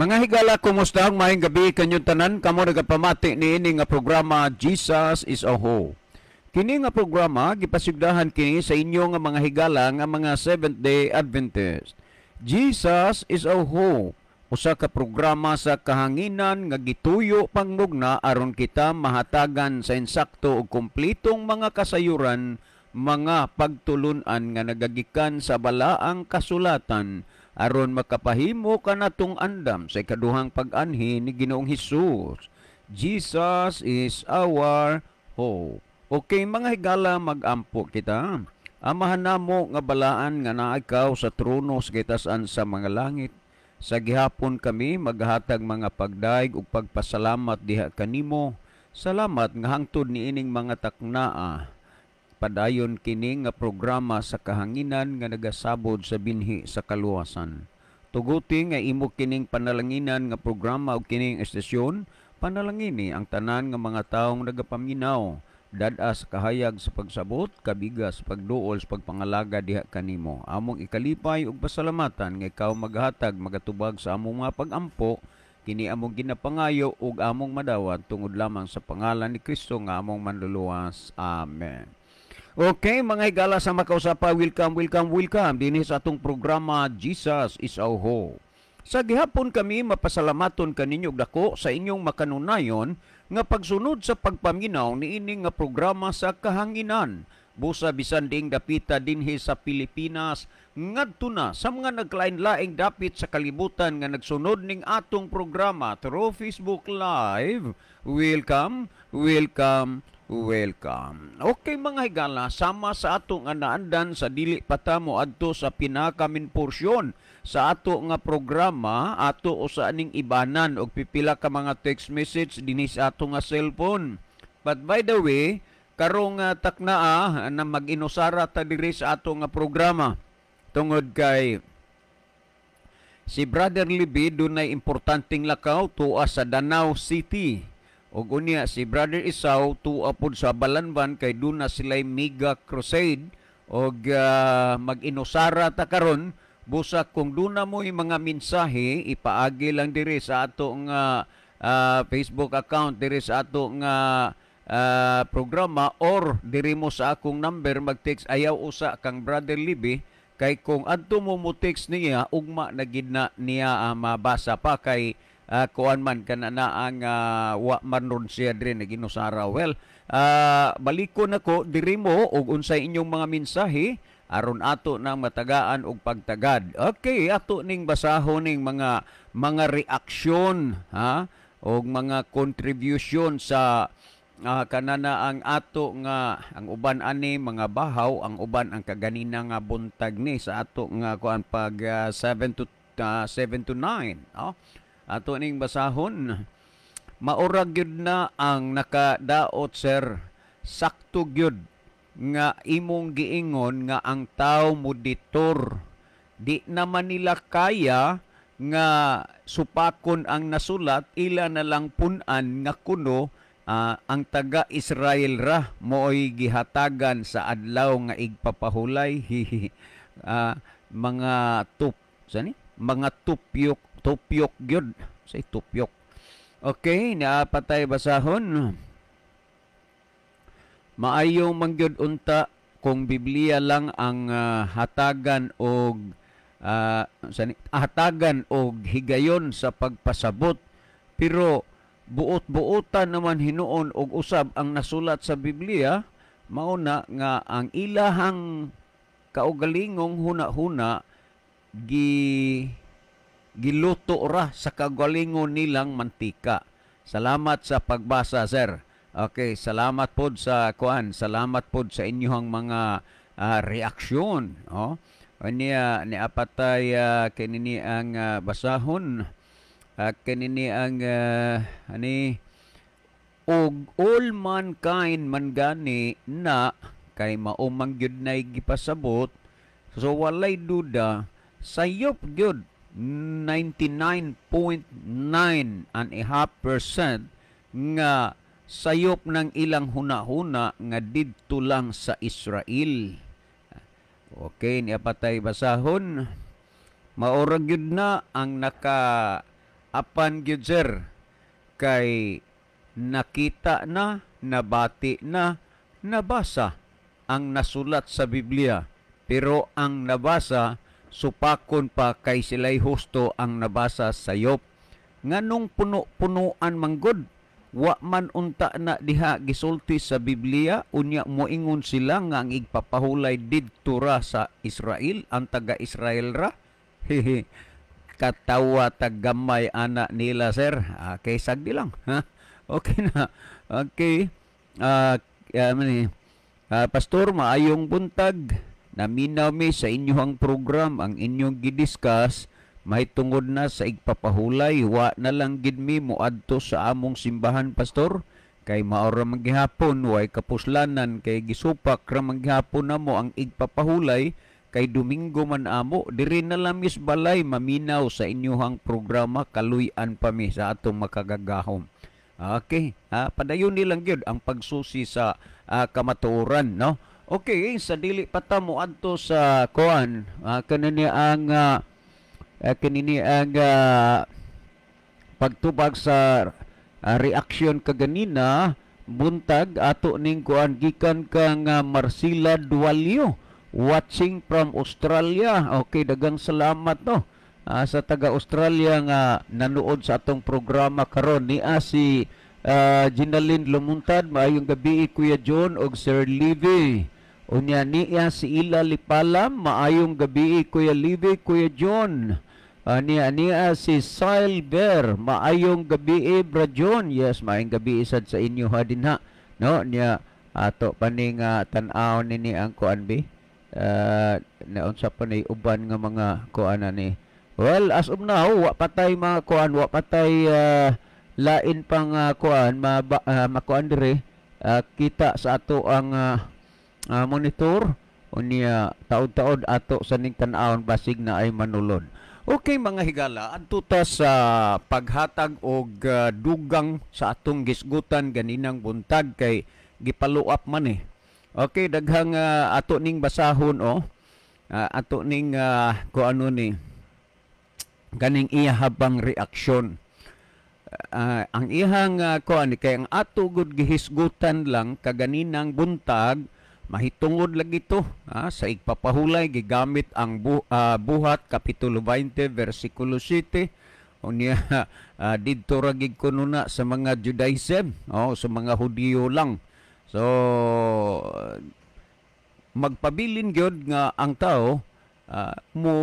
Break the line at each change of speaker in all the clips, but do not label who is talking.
Mga higala, kumusta ang maayong gabi kanyong tanan kamo nagapamati niini nga programa, Jesus is a Hope. Kini nga programa gipasigdahan kini sa inyo nga mga higala nga mga Seventh Day Adventist. Jesus is a Hope, usa ka programa sa kahanginan nga gituyo pangmugna aron kita mahatagan sa insakto ug kumpletong mga kasayuran, mga pagtulunan nga nagagikan sa balaang kasulatan aron makapahimo kanatong andam sa ikaduhang pag-anhi ni Ginoong Hesus. Jesus is our hope. Okay, mga higala, mag-ampo kita. Amahan namo nga balaan nga naa ikaw sa trono sa gitasan sa mga langit. Sa gihapon kami maghatag mga pagdaig ug pagpasalamat diha kanimo. Salamat nga hangtod niining mga taknaa padayon kini nga programa sa kahanginan nga nagasabod sa binhi sa kaluwasan. Tuguti nga imo kining panalanginan nga programa ug kining estasyon, panalangini ang tanan nga mga taong nagapaminaw. Dad-a sa kahayag sa pagsabot, kabiga sa pagduol sa pagpangalaga diha kanimo. Among ikalipay ug pasalamatan nga ikaw maghatag, magatubag sa among mga pagampo, kini among ginapangayo ug among madawat tungod lamang sa pangalan ni Kristo nga among manluluwas. Amen. Okay, mga higala sa makausapa, welcome, welcome, welcome dinhi sa atong programa, Jesus is our Hope. Sa gihapon kami mapasalamaton kaninyo dako sa inyong makanunayon nga pagsunod sa pagpaminaw niini nga programa sa kahanginan. Busa bisan diing dapita dinhi sa Pilipinas ngadto na sa mga naglain-laing dapit sa kalibutan nga nagsunod ning atong programa through Facebook Live. Welcome, welcome, welcome. Okay, mga higala, sama sa atong naandan sa dili pa ta moadto sa pinakamin porsyon sa ato nga programa, ato usa ning ibanan og pipila ka mga text message dinhi sa ato nga cellphone. But by the way, karong taknaa na mag-inusara ta diri sa ato nga programa tungod kay si Brother Libby dunay importanteng lakaw tuwa sa Danao City. Ug unya si Brother Isaw tuwa pod sa Balanban kay duna sila'y mega crusade og mag-inusara ta karon. Busa kung duna mo'y mga mensahe, ipaagi lang diri sa ato nga Facebook account diri sa ato nga programa or diri mo sa akong number mag-text. Ayaw usa kang Brother Libby kay kung adto mo mo text niya, ugma na gid na niya mabasa pa kay kuan man kana na ang wa man ron siya diri naginusara. Well, balikon nako diri mo og unsay inyong mga mensahe aron ato nang matagaan og pagtagad. Okay, ato ning basahon ning mga reaksyon ha og mga contribution sa kanana ang ato nga ang uban ani mga bahaw, ang uban ang kaganina nga buntag ni sa ato nga kuan pag 7 to 9. Oh, ato ning basahon. Maura gyud na ang nakadaot, sir. Sakto gyud nga imong giingon nga ang tao muditor. Di naman nila kaya nga supakon ang nasulat, ila na lang punan nga kuno ang taga Israel ra mooy gihatagan sa adlaw nga igpapahulay. Mga tup sani mga tupyok tupyok gyud say tupyok. Okay, naa pa tay basahon. Maayo man gyud unta kung Biblia lang ang hatagan og sani, hatagan og higayon sa pagpasabot, pero buot-buotan naman hinuon og usab ang nasulat sa Biblia. Mao na nga ang ilahang kaugalingong huna-huna giluto ra sa kaugalingon nilang mantika. Salamat sa pagbasa, sir. Okay, salamat pod sa kuan, salamat pod sa inyong mga reaksyon, oh. Niya ni apatay kinini ang basahon. Kinini ang ani og all mankind man gani na kay mao man gyud nay gipasabot, so walay duda sayop gyud 99.9.5% nga sayop ng ilang huna-huna nga didto lang sa Israel. Okay, niya patay basahon. Maura gyud na ang naka Apan gyud, sir, kay nakita na, nabati na, nabasa ang nasulat sa Biblia. Pero ang nabasa, supakon pa kay sila'y husto ang nabasa sayop. Nganong puno-punuan manggod? Wa man unta na diha gisulti sa Biblia, unya moingon sila nga ang igpapahulay didto ra sa Israel, ang taga-Israel ra. Hehe. Katawa taggamay ana nila, sir. Okay, sagdi lang. Ha? Okay na. Okay. Ni? Pastor, maayong buntag. Naminaw mi sa inyong program, ang inyong gidiscuss mahitungod na sa igpapahulay. Wa na lang gid mi moadto sa among simbahan, pastor, kay mao ra man gihapon, way kapuslanan kay gisupak ra man gihapon namo ang igpapahulay kay Domingo man amo. Diri na lang mis balay maminaw sa inyong programa, kaluy-an pa mi sa atong makagagahom. Okay, ha, padayon nilang gyud ang pagsusi sa kamatuoran, no? Okay, sa dili pa ta mo adto sa kuan, kanini ang pagtubag sa reaksyon kaganina buntag, ato ning kuan gikan kang Marcela Dualio, watching from Australia. Okay, dagang salamat, no, sa taga Australia nga nanood sa atong programa karon. Ni si Ginalyn Lumuntad, "Maayong gabi, Kuya John og Sir Livy." Unya niya si Ila Lipalam, "Maayong gabi, Kuya Livy, Kuya John." Niya niya si Silver, "Maayong gabi, Bra John." Yes, maayong gabi sad sa inyo ha din ha. No, niya ato pa ni nga tan-aw nini ang kuan bi. Naunsa pa ni uban nga mga kuan ni. Well, as of now, wa patay mga kuan, wa patay lain pang kuan ma, makuan dire kita sa ato ang monitor. Unya taod-taod ato sa ning tan-awon, basig na ay manulod. Okay, mga higala, adto ta sa paghatag og dugang sa atong gisgutan ganinang buntag kay gipaluap man eh. Okay, daghang ato ning basahon oh. Ato ning kuan ano ni ganing iya habang reaksyon. Ang ihang kuan kay ang ato gud gihisgutan lang kaganinang buntag mahitungod lagi to sa igpapahulay, gigamit ang Buhat kapitulo 20 versikulo 7. Unya didto ra gid kuno na sa mga Judaism, oh, sa mga Hudiyo lang. So magpabilin gyud nga ang tao mo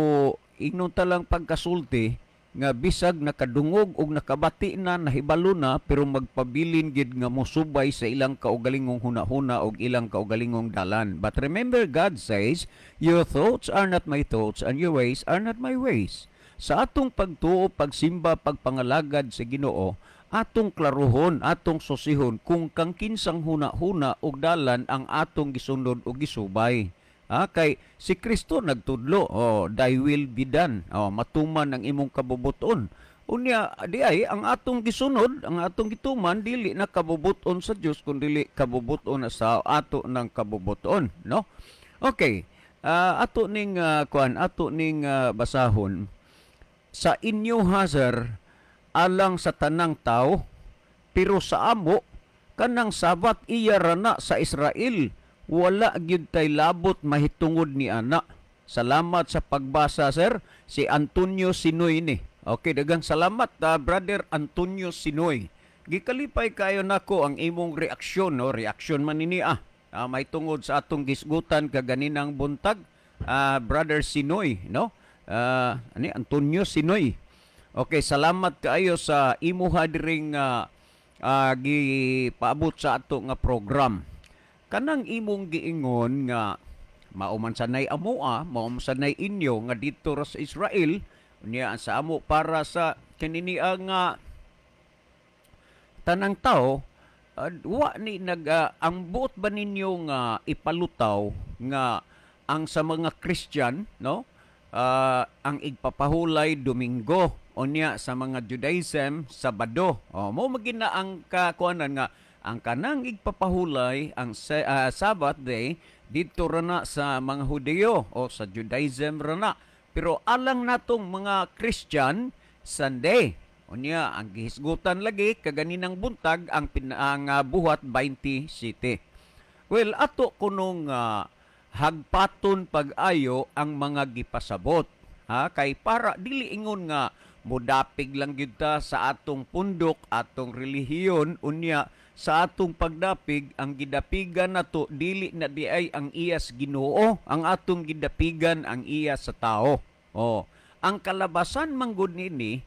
ingnon ta lang pagkasulti nga bisag nakadungog og nakabati na, nahibalo na, pero magpabilin gid nga mosubay sa ilang kaugalingong hunahuna og ilang kaugalingong dalan. But remember, God says, "Your thoughts are not my thoughts and your ways are not my ways." Sa atong pagtuo, pagsimba, pagpangalagad sa Ginoo, atong klaruhon, atong susihon kung kang kinsang huna-huna og dalan ang atong gisunod o gisubay. Kay si Kristo nagtudlo, oh, "Thy will be done." Oh, matuman ang imong kabubuton. Unya di ay ang atong gisunod, ang atong gituman dili na kabubuton sa Dios kun dili kabubuton na sa ato ng kabubuton, no? Okay. Ato ning kuan, ato ning basahon sa inyo ha, sir, alang sa tanang tao, pero sa amo kanang Sabat iya ra na sa Israel, wala gyud tay labot mahitungod ni ana. Salamat sa pagbasa, sir. Si Antonio Sinoy ni. Okay, daghang salamat, Brother Antonio Sinoy. Gikalipay kayo nako ang imong reaksyon, no? Reaksyon man ni may tungod sa atong gisgutan kaganinang buntag, Brother Sinoy, no? Ani Antonio Sinoy. Okay, salamat kaayo sa imuha diring gipaabot sa ato nga program. Kanang imong giingon nga mao man sanay amoa, mao man sanay inyo nga dito ra sa Israel, niya sa amo para sa kanini nga tanang tao, wa ni nag ang buot ba ninyo nga ipalutaw nga ang sa mga Christian, no, ang igpapahulay Domingo, unya sa mga Judaism Sabado? Oh, mo magina ang kakuanan nga ang kanang igpapahulay, ang Sabbath day, didto ra na sa mga Hudiyo o sa Judaism ra na, pero alang natong mga Christian, Sunday. Unya ang gihisgutan lagi kaganinang buntag ang buhat 27. Well, ato kunong hagpaton pag-ayo ang mga gipasabot. Ha, kay para dili ingon nga mudapig lang gyud ta sa atong pundok, atong relihiyon, unya sa atong pagdapig ang gidapigan nato dili na di ay ang iyas Ginoo, ang atong gidapigan ang iya sa tao. Oh, ang kalabasan manggod nini,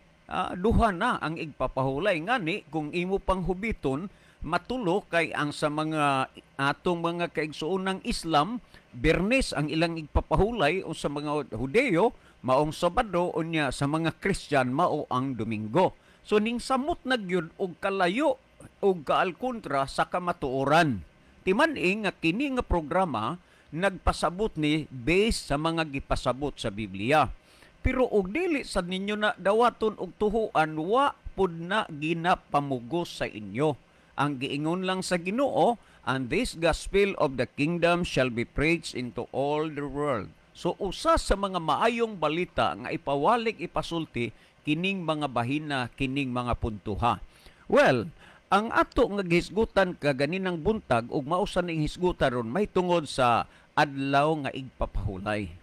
duha na ang igpapahulay. Ngani kung imo pang hubiton matulo, kay ang sa mga atong mga kaigsuonang Islam, Biyernes ang ilang igpapahulay, o sa mga Hudeyo maong Sabado, unya sa mga Christian mao ang Domingo. So ning samot na gyud og kalayo og kaalkontra sa kamatuoran. Timan-i nga kini nga programa nagpasabot ni base sa mga gipasabot sa Biblia. Pero og dili sad ninyo na dawaton og tuhuan, wa pud na ginapamugos sa inyo. Ang giingon lang sa Ginoo, "And this gospel of the kingdom shall be preached into all the world." So usa sa mga maayong balita nga ipawalik, ipasulti kining mga bahina, kining mga puntuha. Well, ang ato nga gihisgutan kaganinang buntag ug mao sa ning hisgutan ron may tungod sa adlaw nga igpapahulay.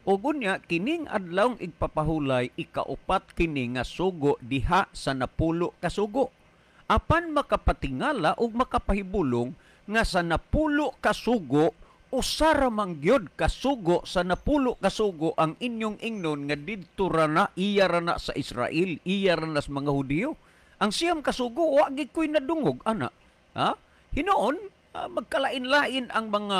Ug unya kining adlaw igpapahulay, ikaupat kini nga sugo diha sa 10 ka sugo. Apan makapatingala ug makapahibulong nga sa 10 ka sugo, usa ra man gyud ka sugo sa 10 ka sugo ang inyong ingnon nga didto ra na, iya ra na sa Israel, iya ra na sa mga Hudiyo. Ang 9 ka sugo wa gid koy nadungog ana. Ha? Hinuon magkalain-lain ang mga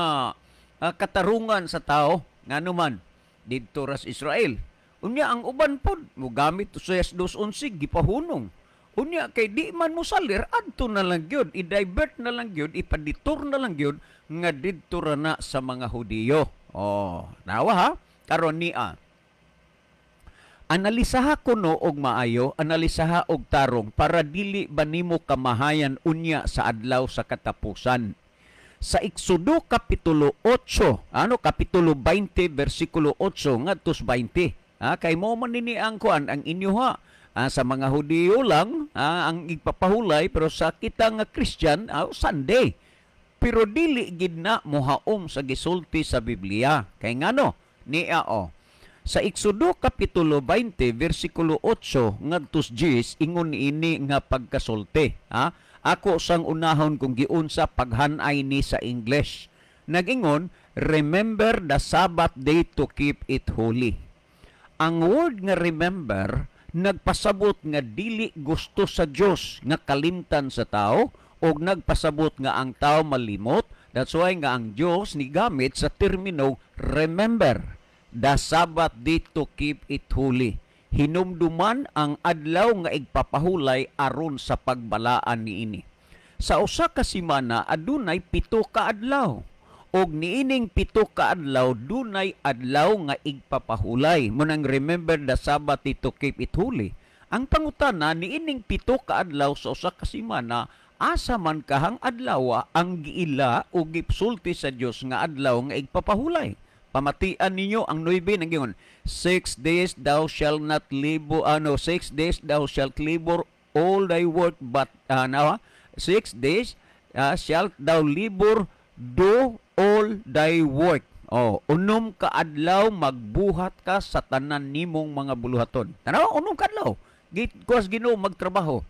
katarungan sa tao ngano man didto ra sa Israel. Unya ang uban pod mogamit sa 2:11 gipahunong. Unya kay di man mo salir, adto na lang gyud, i-divert na lang gyud, ipaditor na lang gyud nga didto ra na sa mga Hudiyo. Oh, nawa ha? Karon niya, analisaha kuno og maayo, analisaha og tarong para dili ba nimo kamahayan unya sa adlaw sa katapusan. Sa Exodo kapitulo 8, ano, kapitulo 20 bersikulo 8 ngadto 20. Ha, kay mo man nini ang kuan ang inyo ha. Sa mga Hudiyo lang ang igpapahulay, pero sa kita nga Christian Sunday. Pero dili gid na mohaom sa gisulti sa Biblia. Kay ngano niya o sa Exodo kapitulo 20 bersikulo 8 ngadto 10, ingon ini nga pagkasulti. Ha? Ako sang unahon kung giunsa paghanay ni sa English. Nagingon, "Remember the Sabbath day to keep it holy." Ang word nga "remember" nagpasabot nga dili gusto sa Dios nga kalimtan sa tao og nagpasabot nga ang tao malimot. That's why nga ang Dios nigamit sa termino "remember the Sabbath day to keep it holy." Hinumduman ang adlaw nga igpapahulay aron sa pagbalaan niini. Sa usa ka semana adunay 7 ka adlaw. Og niining 7 ka adlaw dunay adlaw nga igpapahulay. Munang "remember the Sabbath day to keep it holy." Ang pangutana, niining 7 ka adlaw sa usa ka semana, asa man kahang adlaw ang giila o gipsulti sa Dios nga adlaw nga igpapahulay? Pamatian ninyo ang 9 ng giingon, 6 days thou shalt not labor, ano, 6 days thou shalt labor all thy work, but 6 days shalt thou labor, do all thy work. Oh, 6 ka adlaw magbuhat ka sa tanan nimong mga buluhaton. Tanaw, 6 ka adlaw. Gitkuas Ginoo magtrabaho.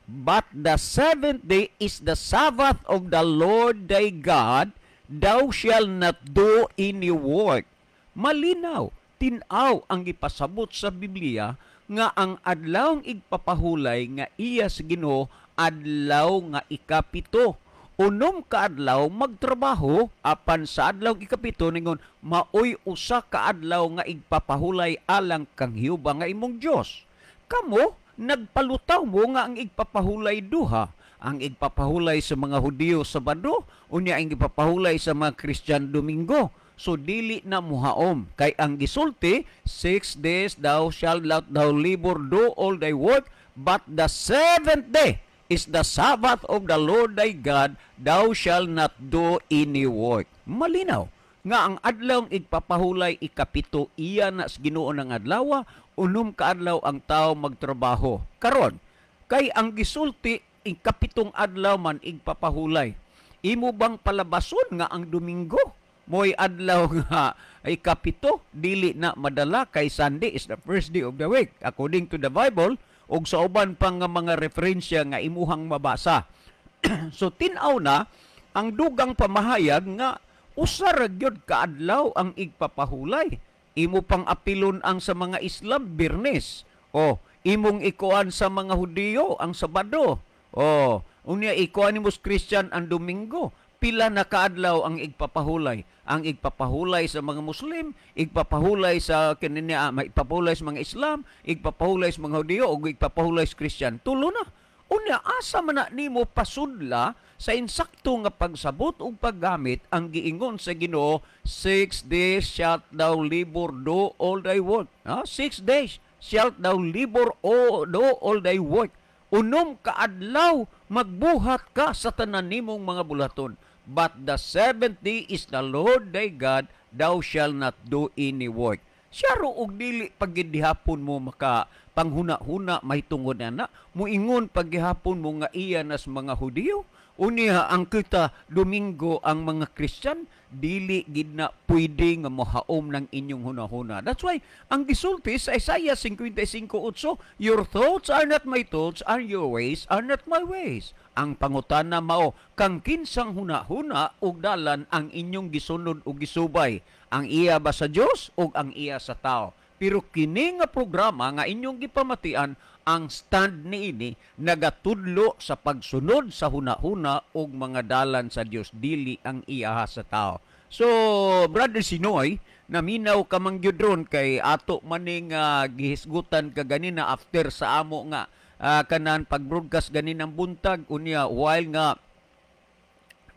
But the seventh day is the Sabbath of the Lord thy God, thou shalt not do any work. Malinaw, tin-aw ang gipasabot sa Biblia nga ang adlaw igpapahulay nga iya sa Ginoo, adlaw nga 7. 6 ka adlaw magtrabaho, apan sa adlaw 7 ningon maoy usa ka adlaw nga igpapahulay alang kang Jehova nga imong Dios. Kamo nagpalutaw mo nga ang igpapahulay duha, ang igpapahulay sa mga Hudiyo Sabado, unya ang igpapahulay sa mga Christian Domingo. So dili na muhaom kay ang gisulti, 6 days thou shalt not thou labor, do all thy work, but the seventh day is the Sabbath of the Lord thy God, thou shalt not do any work. Malinaw. nga ang adlaw igpapahulay 7, iya na sa Ginoo ng adlaw, 6 ka adlaw ang tao magtrabaho. Karon, kay ang gisulti 7 adlaw man igpapahulay. Imo bang palabason nga ang Domingo mo'y adlaw nga 7? Dili na madala kay Sunday is the first day of the week according to the Bible ug sa uban pang nga mga referensya nga imuhang mabasa. So tin-aw na ang dugang pamahayag nga usa ra gyud kaadlaw ang igpapahulay. Imo pang apilon ang sa mga Islam, Biyernes. O imong ikuan sa mga Hudiyo ang Sabado. O unya ikuan nimo sa Christian ang Domingo. Pila na kaadlaw ang igpapahulay? Ang igpapahulay sa mga Muslim, igpapahulay sa kaninya, igpapahulay sa mga Islam, igpapahulay sa mga Hudiyo ug igpapahulay sa Christian. Tulo na. Unya asa man na nimo pasudla sa insakto nga pagsabot ug paggamit ang giingon sa Ginoo, 6 days shalt thou labor, do all thy work. Ha? 6 days shalt thou labor o do all thy work. 6 ka adlaw magbuhat ka sa tanan nimong mga bulaton. But the seventh day is the Lord thy God, thou shalt not do any work. Syaro og dili pagidihapon mo maka panghuna-huna mahitungod na muingon paghihapon mo nga iya nas mga Hudiyo. Unya ang kita Domingo ang mga Christian, dili gid na pwede nga mohaom ng inyong hunahuna. That's why ang gisulti sa Isaiah 55:8, "Your thoughts are not my thoughts, and your ways are not my ways." Ang pangutana mao, kang kinsang hunahuna ug dalan ang inyong gisunod ug gisubay? Ang iya ba sa Dios ug ang iya sa tao? Pero kini nga programa nga inyong gipamatian, ang stand niini nagatudlo sa pagsunod sa hunahuna ug mga dalan sa Dios, dili ang iya sa tao. So, Brother Sinoy, naminaw ka man gyud ron kay ato maning gihisgutan ka ganina after sa amo nga kanan pag-broadcast ganinang buntag. Unya while nga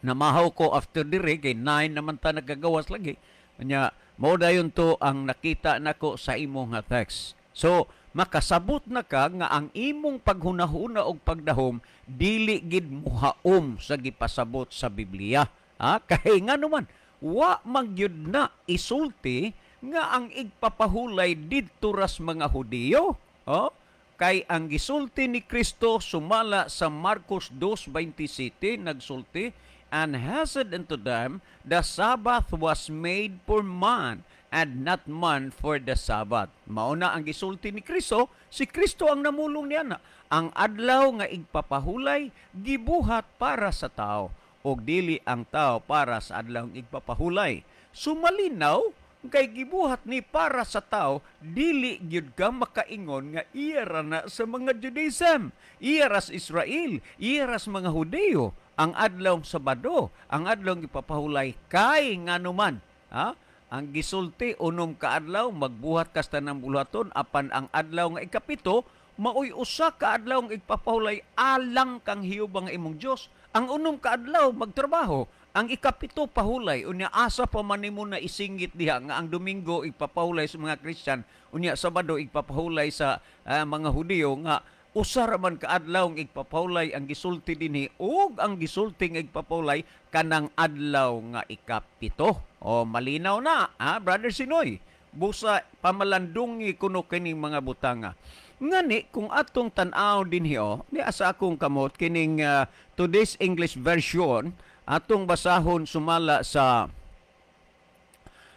namahaw ko after dire kay 9 naman ta nagagawas lagi. Unya mao dayon to ang nakita nako sa imong nga text. So makasabot na ka nga ang imong paghunahuna og pagdahom dili gid muhaom sa gipasabot sa Biblia. Ha? Kay ngano man wa man gyud na isulti nga ang igpapahulay didto ras mga Hudiyo. Oh? Kay ang gisulti ni Kristo sumala sa Marcos 2:27, nagsulti, "And he said unto them, the Sabbath was made for man, and not man for the Sabbath." Mauna ang gisulti ni Kristo, si Kristo ang namulong niya na ang adlaw nga igpapahulay gibuhat para sa tao ug dili ang tao para sa adlaw nga igpapahulay. Sumalinaw kay gibuhat ni para sa tao, dili gyud ka makaingon nga iya ra na sa mga Judaism, iya ra sa Israel, iya ra sa mga Hudiyo ang adlaw Sabado, ang adlaw ipapahulay, kay nganuman, ha? Ang gisulti, 6 ka adlaw magbuhat kas tanang buluhaton, apan ang adlaw nga 7 maoy usa ka adlaw nga igpapahulay alang kang Hiyuba nga imong Dios. Ang 6 ka adlaw magtrabaho, ang 7 pahulay. Unya asa pa man nimo na isingit diha nga ang Domingo igpapahulay sa mga Christian, unya Sabado igpapahulay sa mga Hudiyo, nga usa ra man ka adlaw ang igpapahulay ang gisulti dinhi, ug ang gisulti nga igpapahulay kanang adlaw nga 7? O malinaw na, ha, Brother Sinoy. Busa pamalandungi kuno kining mga butanga. Ngani kung atong tan-aw dinhi, oh, ni asa akong kamot kining Today's English Version, atong basahon sumala sa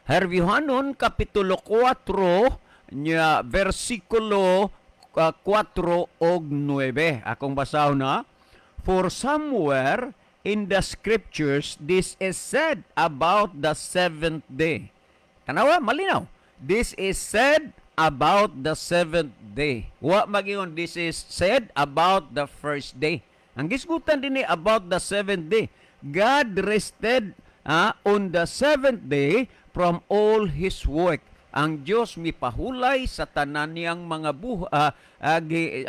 Herbiohanon kapitulo 4 nya versikulo 4 og 9. Akong basahon na. "For somewhere in the scriptures this is said about the seventh day." Tanawa, malinaw. This is said about the seventh day. Wa magingon this is said about the first day. Ang gisgutan dinhi about the seventh day. "God rested on the seventh day from all His work." Ang Dios mipahulay sa tanan niyang mga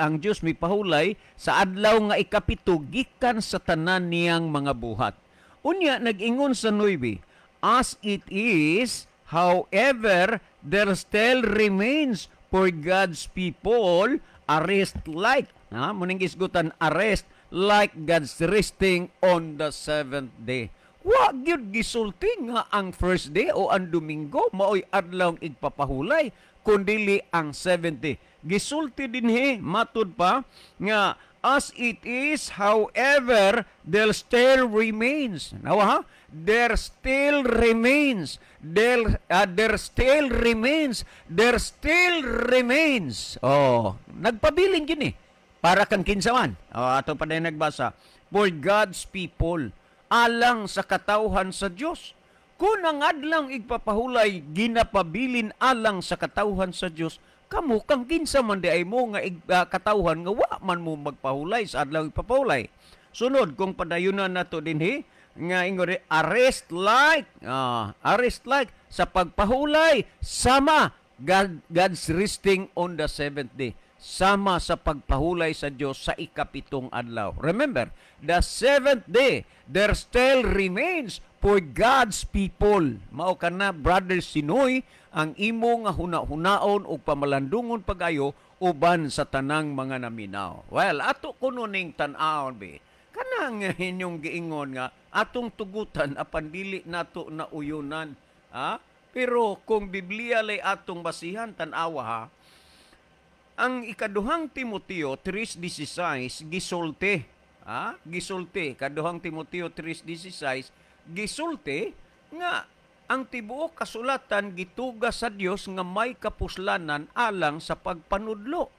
ang Dios mipahulay sa adlaw nga 7 gikan sa tanan niyang mga buhat. Unya nag-ingon sa 9, "As it is, however, there still remains for God's people a rest like," ha, muning gisgutan, a rest like God's resting on the seventh day. Wa gyud gisulti nga ang first day o ang Domingo maoy adlaw igpapahulay, kundili ang seventh day. Gisulti dinhi matud pa nga as it is, however, there still remains. Nawa ha? There still remains. There still remains. There still remains. Oh, nagpabilin gini. Para kang kinsa man. Oh, ato pa din nagbasa. For God's people, alang sa katawhan sa Dios. Kung ang adlang igpapahulay ginapabilin alang sa katawhan sa Dios, kamo kang kinsa man di ay mo nga katawhan nga wa man mo magpahulay sa adlaw igpapahulay. Sunod, kung padayunan nato dinhi nga ingon arrest like arrest like sa pagpahulay sama God's resting on the seventh day, sama sa pagpahulay sa Dios sa ikapitong adlaw. Remember, the seventh day, there still remains for God's people. Mao kana, Brother Sinoy, ang imo nga huna-hunaon ug pamalandungon pagayo uban sa tanang mga naminaw. Well, ato kuno ning tan-awon be. Kanang inyong giingon nga atong tugutan apan dili nato na uyunan. Ha? Pero kung Biblia lay atong basihan, tan-awa ha. Ang ikaduhang Timoteo 3:16 gisulti. Ha? Gisulti kaduhang Timoteo 3:16 gisulti nga ang tibuok kasulatan gituga sa Dios nga may kapuslanan alang sa pagpanudlo.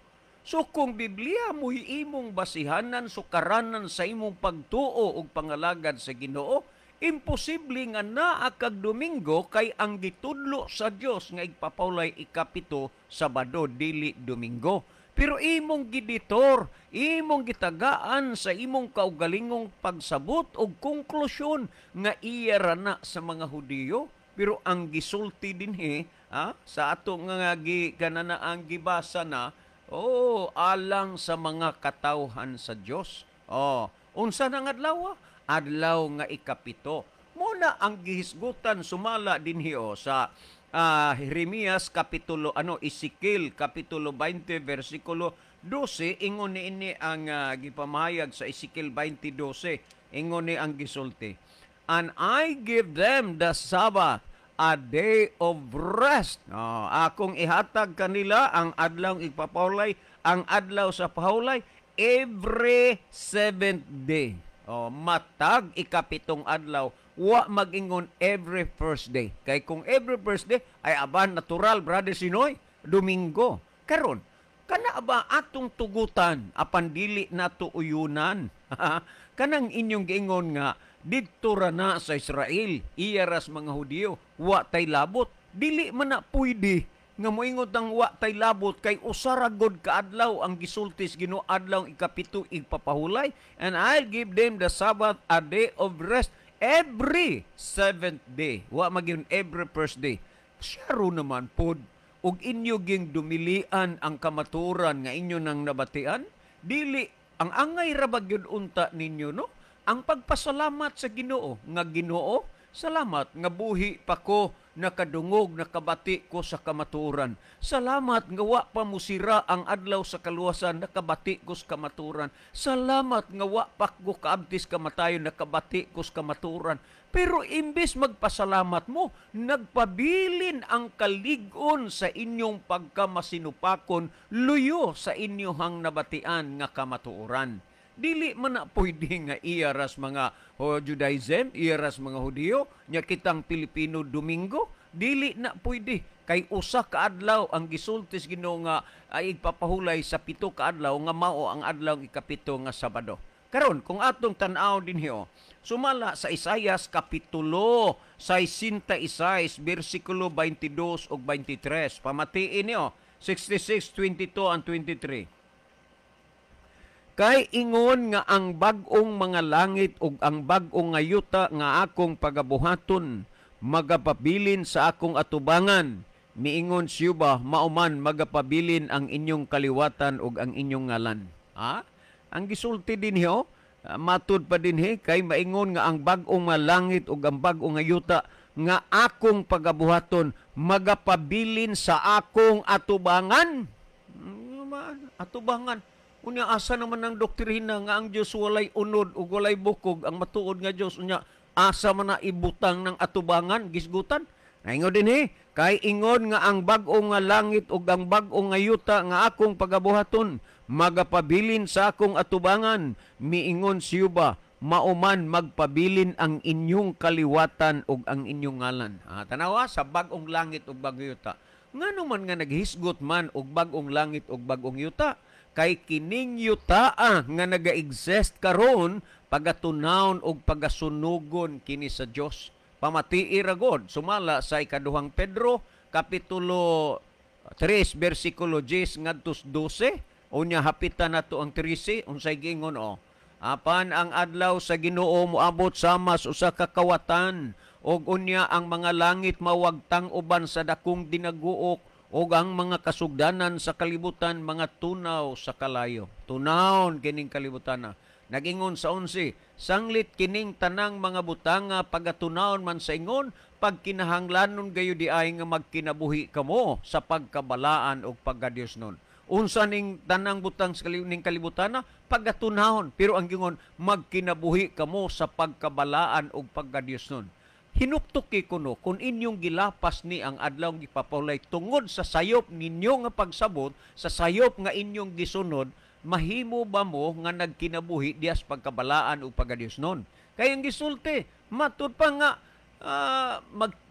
So kung Biblia mo'y imong basihanan, sukaranan sa imong pagtuo ug pangalagad sa Ginoo, imposible nga naa kag Domingo kay ang gitudlo sa Dios nga igpapawlay ikapito, Sabado, dili Domingo. Pero imong giditor, imong gitagaan sa imong kaugalingong pagsabot og konklusyon nga iya ra na sa mga Hudiyo. Pero ang gisulti dinhi sa ato nga gi kanana ang gibasa na, oh, alang sa mga katawhan sa Dios. Oh, unsa nang adlaw? Adlaw nga ikapito. Muna ang gihisgutan sumala dinhi o sa Jeremias kapitulo ano Ezekiel kapitulo 20 versikulo 12. Ingon niini ang gipamahayag sa Ezekiel 20:12. Ingon ni ang gisulti, "And I give them the Sabbath, a day of rest." Oh, akong ihatag kanila ang adlaw igpapahulay, ang adlaw sa pahulay every seventh day. Oh, matag ikapitong adlaw, wa mag-ingon every first day. Kay kung every first day, ay aban natural, Brother Sinoy, Domingo. Karon, kana ba atong tugutan apan dili nato uyunan? Kanang inyong giingon nga didto ra na sa Israel, iya ras mga Hudiyo, wa tay labot. Dili man na pwede nga moingon ang wa tay labot kay usa ra gud ka adlaw ang gisultis Ginoo, adlaw ikapito igpapahulay. And I'll give them the Sabbath, a day of rest, every seventh day. Wa magyun every first day. Syaro naman pod ug inyo ging dumilian ang kamaturan nga inyo nang nabatian. Dili ang angay ra ba gyud unta ninyo, no, ang pagpasalamat sa Ginoo nga, "Ginoo, salamat nga buhi pa ko, nakadungog, nakabati ko sa kamaturan. Salamat nga wa pa musira ang adlaw sa kaluwasan, nakabati ko sa kamaturan. Salamat nga wa pa ko kaabtis kamatayon, nakabati ko sa kamaturan." Pero imbes magpasalamat mo, nagpabilin ang kalig-on sa inyong pagkamasinupakon luyo sa inyong nabatian nga kamatuoran. Dili man na pwede nga iya ras mga Judaism, iya ras mga Hudiyo, nya kitang Pilipino Domingo, dili na pwede. Kay usa ka adlaw ang gisultis Ginoo nga ay igpapahulay sa 7 ka adlaw nga mao ang adlaw ikapito nga Sabado. Karon kung atong tan-aw dinhi, sumala sa Isayas kapitulo 66 bersikulo 22 ug 23. Pamatiin niyo 66, 22 and 23. Kay ingon nga ang bag-ong mga langit ug ang bag-ong nga yuta nga akong pagabuhaton magapabilin sa akong atubangan. Miingon siya, mauman magapabilin ang inyong kaliwatan ug ang inyong ngalan. Ha? Ang gisulti dinhi, matud pa dinhi, kay maingon nga ang bag-ong mga langit ug ang bag-ong nga yuta nga akong pagabuhaton magapabilin sa akong atubangan. Atubangan. Unya asa naman ang doktrina nga ang Dios walay unod ug walay bukog, ang matuod nga Dios? Unya Asa man na ibutang ng atubangan gisgutan? Naingon dinhi, kay ingon nga ang bag-o nga langit ug ang bag-o nga yuta nga akong pagabuhaton magapabilin sa akong atubangan, miingon si Yuba, mauman magpabilin ang inyong kaliwatan ug ang inyong ngalan. Ah, tanawa sa bag-ong langit ug bag-ong yuta. Ngano man nga naghisgot man og bag-ong langit ug bag-ong yuta? Kay kining yutaa nga naga-exist karon pagatunawon og pagasunugon kini sa Dios. Pamatii ra god sumala sa ikaduhang Pedro kapitulo 3 bersikulo 10 ngadto 12. Unya hapitan nato ang 13, unsay giingon o? Apan ang adlaw sa Ginoo moabot sama sa usa ka kawatan, ug unya ang mga langit mawagtang uban sa dakong dinaguok, ug ang mga kasugdanan sa kalibutan mga tunaw sa kalayo. Tunawon kining kalibutan na. Nagingon sa 11, sanglit kining tanang mga butanga pagatunawon man sa ingon, pagkinahanglanon gayo di ay nga magkinabuhi kamo sa pagkabalaan ug pagkadiyos nun. Unsa ning tanang butang sa ning kalibutan na pagatunahon, pero ang gingon magkinabuhi kamo sa pagkabalaan ug pagkadiyos nun. Hinuktuki kuno kung inyong gilapas ni ang adlaw gipapawlay tungod sa sayop ninyo nga pagsabot, sa sayop nga inyong gisunod, mahimo ba mo nga nagkinabuhi dias pagkabalaan ug pagkadiyos nun? Kay ang gisulti, matud pa nga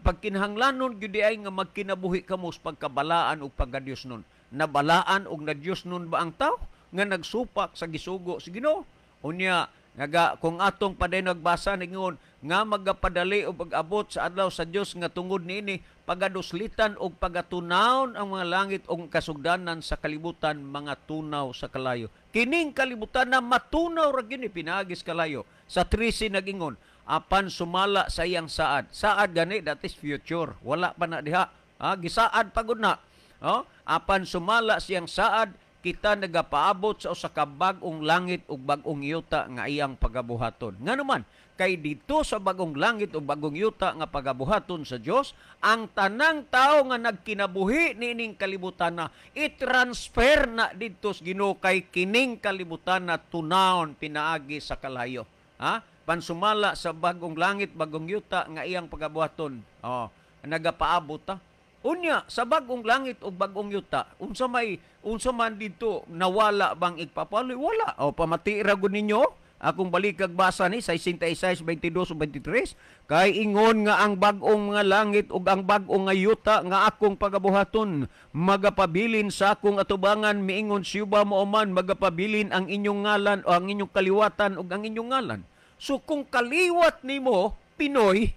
pagkinahanglanon gyud ay nga magkinabuhi kamo sa pagkabalaan ug pagkadiyos nun. Nabalaan og na Diyos nun ba ang tao nga nagsupak sa gisugo sa Ginoo? Unya naga kung atong paday nagbasa ningon nga magapadali og pag-abot sa adlaw sa Dios nga tungod niini pagaduslitan og pagatunawon ang mga langit og kasugdanan sa kalibutan mga tunaw sa kalayo. Kining kalibutan na matunaw ra gyud ni pinaagis kalayo. Sa 13 nagingon, apan sumala sa iyang saad. Saad gani, that is future. Wala pa na diha. Ha, gisaad pagod na. Oh, apan sumala siyang saad, kita nagapaabot sa usa ka bag-ong langit ug bag-ong yuta nga iyang pagabuhaton. Ngano man, kay dito sa bag-ong langit ug bag-ong yuta nga pagabuhaton sa Dios, ang tanang tao nga nagkinabuhi niining kalibutan na i-transfer na didto sa Ginoo, kay kining kalibutan na tunawon pinaagi sa kalayo. Ha? Pansumala sa bag-ong langit, bag-ong yuta nga iyang pagabuhaton. Oh, nagapaabot ta. Unya sa bag-ong langit ug bag-ong yuta, unsa may unsa man didto nawala bang igpapaloy? Wala. O pamati ra gud ninyo akong balikag basa ni 66 22 ug 23, kay ingon nga ang bag-ong mga langit ug ang bag-ong nga yuta nga akong pagabuhaton magapabilin sa akong atubangan, miingon siyuba mao man magapabilin ang inyong ngalan o ang inyong kaliwatan ug ang inyong ngalan. So kung kaliwat nimo Pinoy,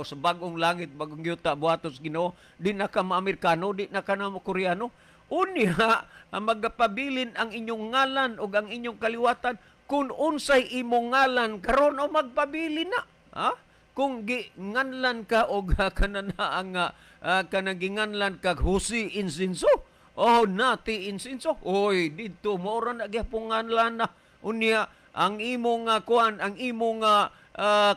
sa bagong langit, bagong yuta, buhatos Ginoo, di na ka ma-Amerikano, di na ka na ma-Koreano. Unya, magapabilin ang inyong ngalan o ang inyong kaliwatan. Kung unsay imong ngalan karon o magpabilin na. Ha? Kung ginganlan ka o kanana ang kanang ginganlan kag Jose Insinso, oh Nati Insinso, oy didto mao ra na gyapon nganlan na. Unya, ang imong kuan, ang imong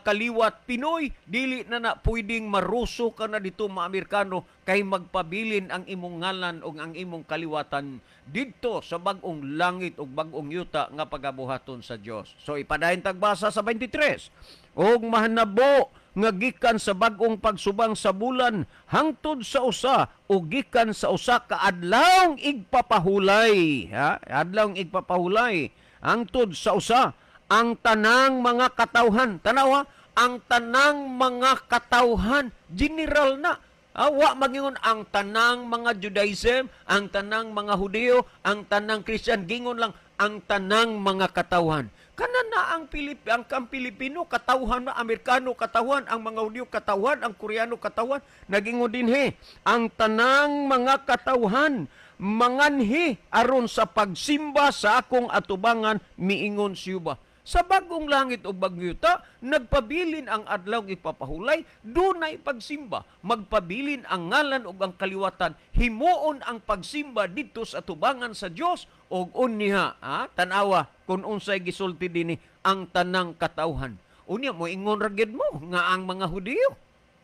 kaliwat Pinoy, dili na na pwedeng maruso ka na dito ma-Amerikano, kay magpabilin ang imong ngalan o ang imong kaliwatan didto sa bag-ong langit ug bag-ong yuta nga pagabuhaton sa Dios. So ipadayon tagbasa sa 23. Og mahanabo nga gikan sa bag-ong pagsubang sa bulan hangtod sa usa o gikan sa usa ka adlawng igpapahulay, ha? Adlawng igpapahulay hangtod sa usa ang tanang mga katawhan. Tanawa, ang tanang mga katawhan, general na. Wa magingon ang tanang mga Judaism, ang tanang mga Hudiyo, ang tanang Christian, gingon lang ang tanang mga katawhan. Kana na ang ang Pilipino katawhan na, Amerikano katawhan, ang mga Hudiyo katawhan, ang Koreano katawhan, nagingon dinhi ang tanang mga katawhan manganhi aron sa pagsimba sa akong atubangan, miingon siyuba. Sa bagong langit o bagong yuta, nagpabilin ang adlaw ipapahulay, dunay pagsimba. Magpabilin ang ngalan ug ang kaliwatan, himuon ang pagsimba didto sa atubangan sa Dios ug unya, ha? Tan-awa kung unsay gisulti dinhi ang tanang katawhan. Unya moingon ra gyud mo nga ang mga Hudiyo,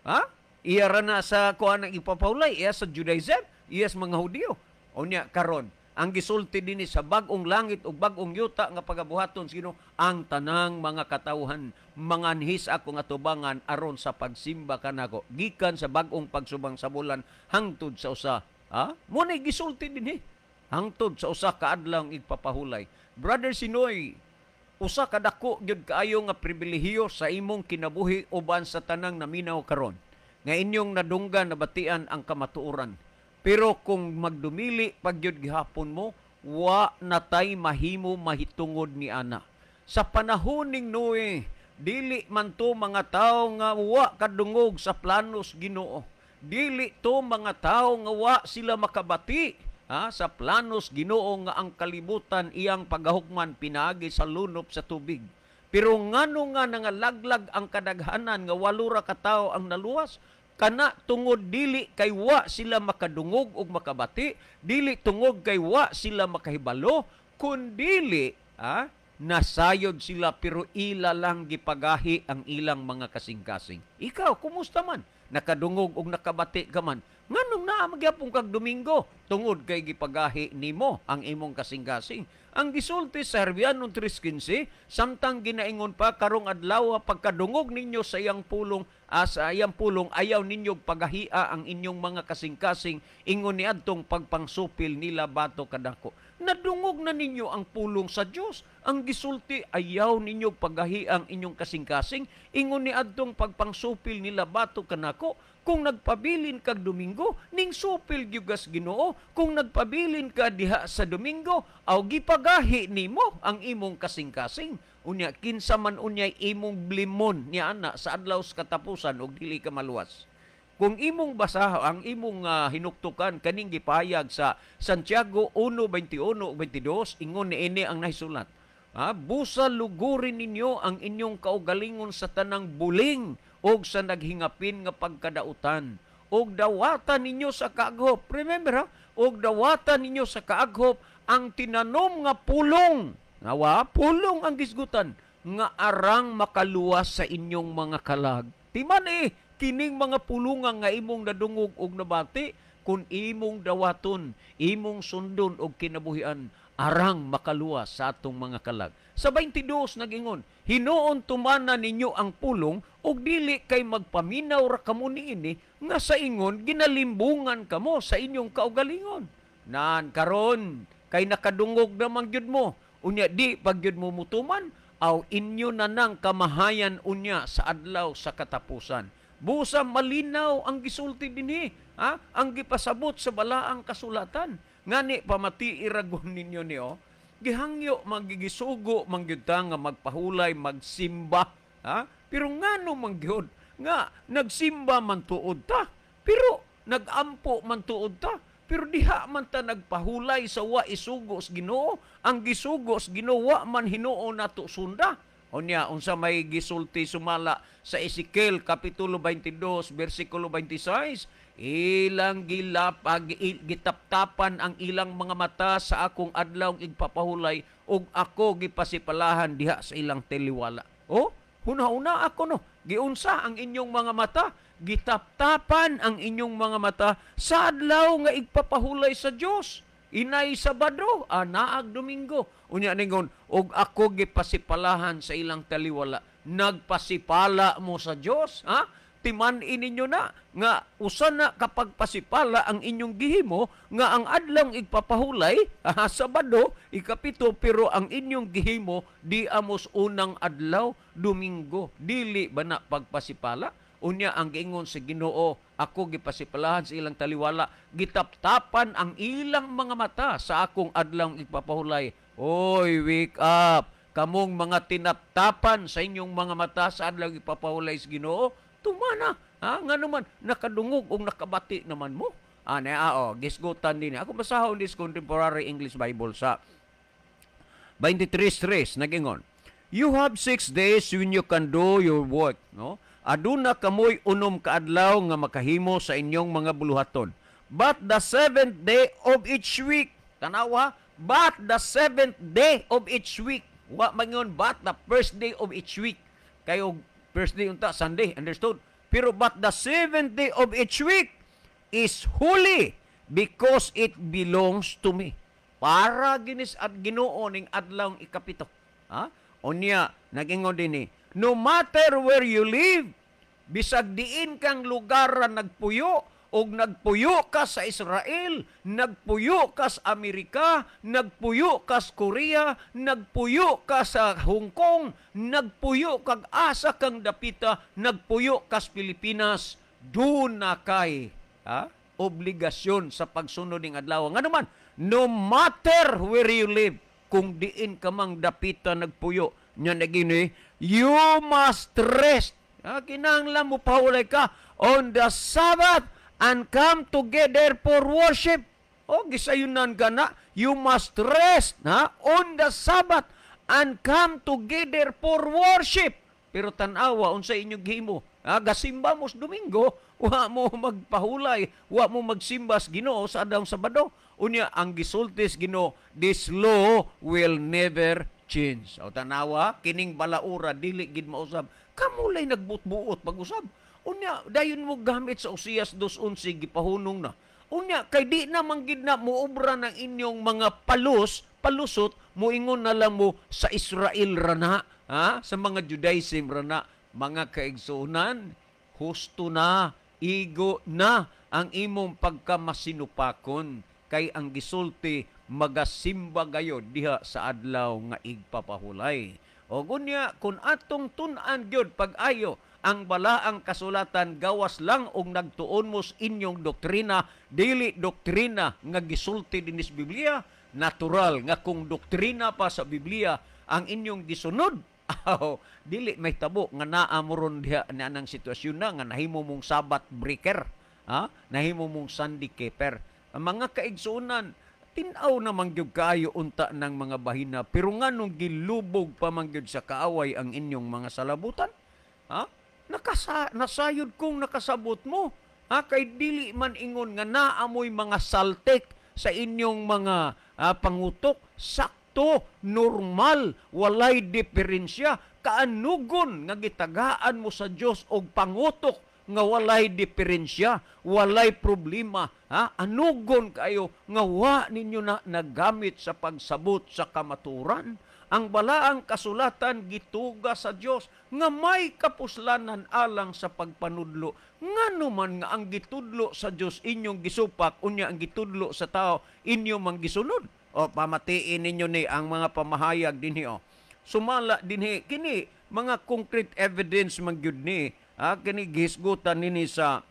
ha? Iya ra na sa kuan ang ipapahulay, iya sa Judaism, iya sa mga Hudiyo. Unya karon Ang gisulti dinhi sa bag-ong langit ug bag-ong yuta nga pagabuhaton sa Ginoo, ang tanang mga katawhan manganhi sa akong atubangan aron sa pagsimba kanako gikan sa bag-ong pagsubang sa bulan hangtod sa usa. Ha? Mo na gisulti dinhi hangtod sa usa ka adlaw igpapahulay. Brother Sinoy, usa ka dako gyud kaayo nga pribilehiyo sa imong kinabuhi uban sa tanang naminaw karon nga inyong nadunggan, nabatian ang kamatuoran. Pero kung magdumili pagyud gihapon mo, wa natay mahimo mahitungod ni ana. Sa panahon ning Noe, dili man to mga tawo nga wa kadungog sa planos Ginoo. Dili to mga tawo nga wa sila makabati, ha, sa planos Ginoo nga ang kalibutan iyang pagahukman pinaagi sa lunop sa tubig. Pero ngano nga nangalaglag ang kadaghanan nga 8 ra ka tawo ang naluwas? Kana tungod dili kay wa sila makadungog og makabati, dili tungod kay wa sila makahibalo, kundili, ha, nasayod sila pero ila lang gipagahi ang ilang mga kasing-kasing. Ikaw, kumusta man? Nakadungog og nakabati ka man. Nganong naa magyapon kag Domingo? Tungod kay gipagahi nimo ang imong kasing-kasing. Ang gisulti sa Herbiano 3:15, samtang ginaingon pa karong adlaw, pagkadungog ninyo sa iyang pulong, sa iyang pulong, ayaw ninyo pagahia ang inyong mga kasing-kasing, ingon niadtong pagpangsupil nila bato kadako. Nadungog na ninyo ang pulong sa Dios. Ang gisulti, ayaw ninyo pagahi ang inyong kasing-kasing, ingon niadtong pagpangsupil nila bato kanako. Kung nagpabilin kag Domingo, ning supil gyud kas Ginoo. Kung nagpabilin ka diha sa Domingo, aw gipagahi nimo ang imong kasing-kasing. Unya kinsa man unyay imong blimon ni ana sa adlaw sa katapusan og dili ka maluwas. Kung imong basaha ang imong hinuktukan kaning gipahayag sa Santiago 1:21-22, ingon niini ang nahisulat. Ha, busa lugurin ninyo ang inyong kaugalingon sa tanang buling og sa naghingapin nga pagkadautan, og dawatan ninyo sa kaaghop. Remember ha, og dawatan ninyo sa kaaghop ang tinanom nga pulong. Ngawa, pulong ang gisgutan nga arang makaluwas sa inyong mga kalag. Timan kining mga pulungan nga imong nadungog og nabati, kun imong dawaton, imong sundon og kinabuhian, arang makaluwas sa atong mga kalag. Sa 22 nagingon, hinuon tumana ninyo ang pulong og dili kay magpaminaw ra kamo niini nga sa ingon ginalimbungan kamo sa inyong kaugalingon. Nan karon kay nakadungog naman gyud mo, unya di pag gyud mo mutuman, aw inyo na nang kamahayan unya sa adlaw sa katapusan. Busa malinaw ang gisulti dinhi, ha? Ang gipasabot sa balaang kasulatan. Ngani pamati iragon ninyo niyo, gihangyo magigisugo mangyud ta nga magpahulay, magsimba, ha? Pero ngano mangyud nga nagsimba man tuod ta, pero nagampo man tuod ta, pero diha man ta nagpahulay sa wa isugo sa Ginoo. Ang gisugo sa Ginoo wa man hinuon nato sunda. Unya unsa may gisulti sumala sa Ezekiel kapitulo 22 bersikulo 26, ilang gilapag gitaptapan ang ilang mga mata sa akong adlaw igpapahulay ug ako gipasipalahan diha sa ilang taliwala. Oh, huna-huna ako no, giunsa ang inyong mga mata, gitaptapan ang inyong mga mata sa adlaw nga igpapahulay sa Dios. Inay Sabado, anaag Domingo. Unya ningon, og ako gipasipalahan sa ilang taliwala. Nagpasipala mo sa Dios, ha? Timan-i ninyo na nga usa na kapag pasipala ang inyong gihimo nga ang adlaw igpapahulay, ha, Sabado, ikapito, pero ang inyong gihimo di amos unang adlaw, Domingo. Dili ba na pagpasipala? Unya ang giingon sa Ginoo, ako gipasipalahan sa ilang taliwala, gitaptapan ang ilang mga mata sa akong adlaw igpapahulay. Oy, wake up! Kamong mga tinaptapan sa inyong mga mata sa adlaw igpapahulay sa Ginoo, tumana. Ha? Nga naman, nakadungog o nakabati naman mo. Ane, oh, gisgutan din. Ako basahon this Contemporary English Bible sa 23:3, nagingon, you have 6 days when you can do your work, no? Aduna kamoy 6 ka adlaw nga makahimo sa inyong mga buluhaton. But the seventh day of each week, tanawa, but the seventh day of each week. Wa mangon but the first day of each week. Kayo first day unta Sunday, understood? Pero but the seventh day of each week is holy because it belongs to me. Para ginis at Ginoo ning adlaw 7. Ha? Unya nagingon dinhi, no matter where you live, bisag diin kang lugar nagpuyo, og nagpuyo ka sa Israel, nagpuyo ka sa Amerika, nagpuyo ka sa Korea, nagpuyo ka sa Hong Kong, nagpuyo kag asa kang dapita, nagpuyo ka sa Pilipinas, duna kay, ha, obligasyon sa pagsunod ning adlaw. Ngano man, no matter where you live, kung diin ka mang dapita nagpuyo, nya nagini, you must rest. Ha, kinahanglan mo pahulay ka on the Sabbath and come together for worship. O, gisayunan ka na, you must rest, ha, on the Sabbath and come together for worship. Pero tanawa, unsa inyong gihimo? Ha, gasimba mo sa Domingo, wa mo magpahulay, wa mo magsimba sa Ginoo sa adlaw Sabado. Unya, ang gisultis Ginoo, this law will never change. O tanawa, kining balaura, dili gid mausab. Kamulay nagbutbuot pag-usab. Unya, dayon mo gamit sa Osias 2:11, gipahunong na. Unya, kay di na man gid na muobra ng inyong mga palusot, muingon na lang mo sa Israel rana, ha? Sa mga Judaism rana, mga kaigsuonan, husto na, igo na ang imong pagkamasinupakon, kay ang gisulti magasimba gayod diha sa adlaw nga igpapahulay. O gunya, kung atong tun-an gyud pag-ayo ang balaang kasulatan, gawas lang og nagtuon mo sa inyong doktrina, dili doktrina nga gisulti dinis Biblia, natural nga kung doktrina pa sa Biblia ang inyong gisunod, aw, dili may tabo nga naa mo ron diha na anang sitwasyon na nga nahimo mong Sabbath breaker, ha? Nahimo mong Sunday keeper. Ang mga kaigsuonan, tin-aw naman gyud kaayo unta ng mga bahina, pero nganong gilubog pa man gyud sa kaaway ang inyong mga salabutan? Ha? Nasayod kong nakasabot mo. Ha? Kay dili man ingon nga naamoy mga saltek sa inyong mga pangutok. Sakto, normal, walay diferensya. Kaanugon nga gitagaan mo sa Dios og pangutok nga walay diferensya, walay problema. Ha? Anugon kayo nga wa ninyo na nagamit sa pagsabot sa kamaturan. Ang balaang kasulatan gituga sa Dios nga may kapuslanan alang sa pagpanudlo. Ngano man nga ang gitudlo sa Dios inyong gisupak, unya ang gitudlo sa tao inyo mang gisunod. O pamatiin ninyo ni ang mga pamahayag dinhi o. Sumala dinhi kini mga concrete evidence man gyud ni, ha, kini gihisgutan nini sa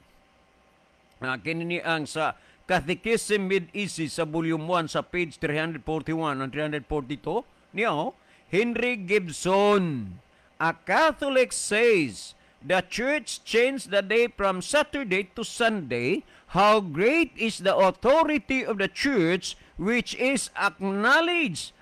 kini ni ang sa Catechism Made Easy sa volume 1 sa page 341 and 342. Niya, oh, Henry Gibson, a Catholic, says, "The Church changed the day from Saturday to Sunday. How great is the authority of the Church, which is acknowledged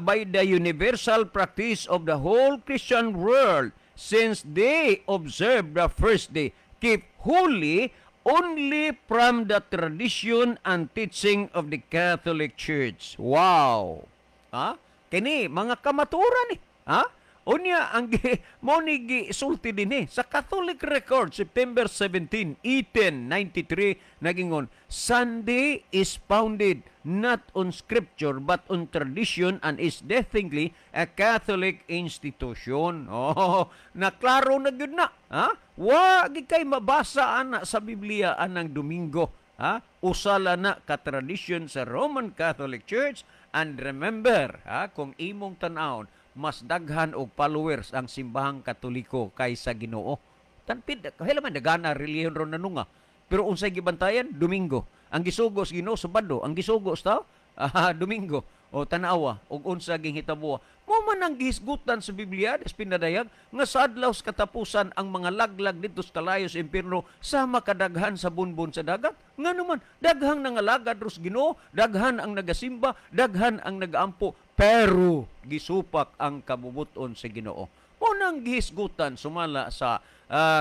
by the universal practice of the whole Christian world, since they observe the first day, keep holy only from the tradition and teaching of the Catholic Church." Wow! Ha? Kini mga kamaturan ni. Ha? Unya ang mo ni gisulti dinhi sa Catholic Record September 17, 1893, nagingon, "Sunday is founded not on scripture but on tradition and is definitely a Catholic institution." Oh, naklaro na gyud na. Ha? Wa gi kay mabasa ana sa Biblia anang Domingo. Ha? Usala na ka tradisyon sa Roman Catholic Church. And remember, ha, kung imong tan-awon, mas daghan og followers ang simbahang Katoliko kaysa Ginoo. Tanpid, kahila man dagana relihiyon ron nanunga. Pero unsay gibantayan? Domingo. Ang gisugo sa Ginoo Sabado, ang gisugo sa tao Domingo. O tanawa og unsa ging hitabo. Mo man ang gihisgutan sa Biblia des pinadayag nga sa adlaw sa katapusan ang mga laglag didto sa kalayo sa impierno sama kadaghan sa bunbon sa dagat. Ngano man daghang nangalagad ros Ginoo, daghan ang nagasimba, daghan ang nagaampo, pero gisupak ang kabubut-on sa Ginoo. Mo nang gihisgutan sumala sa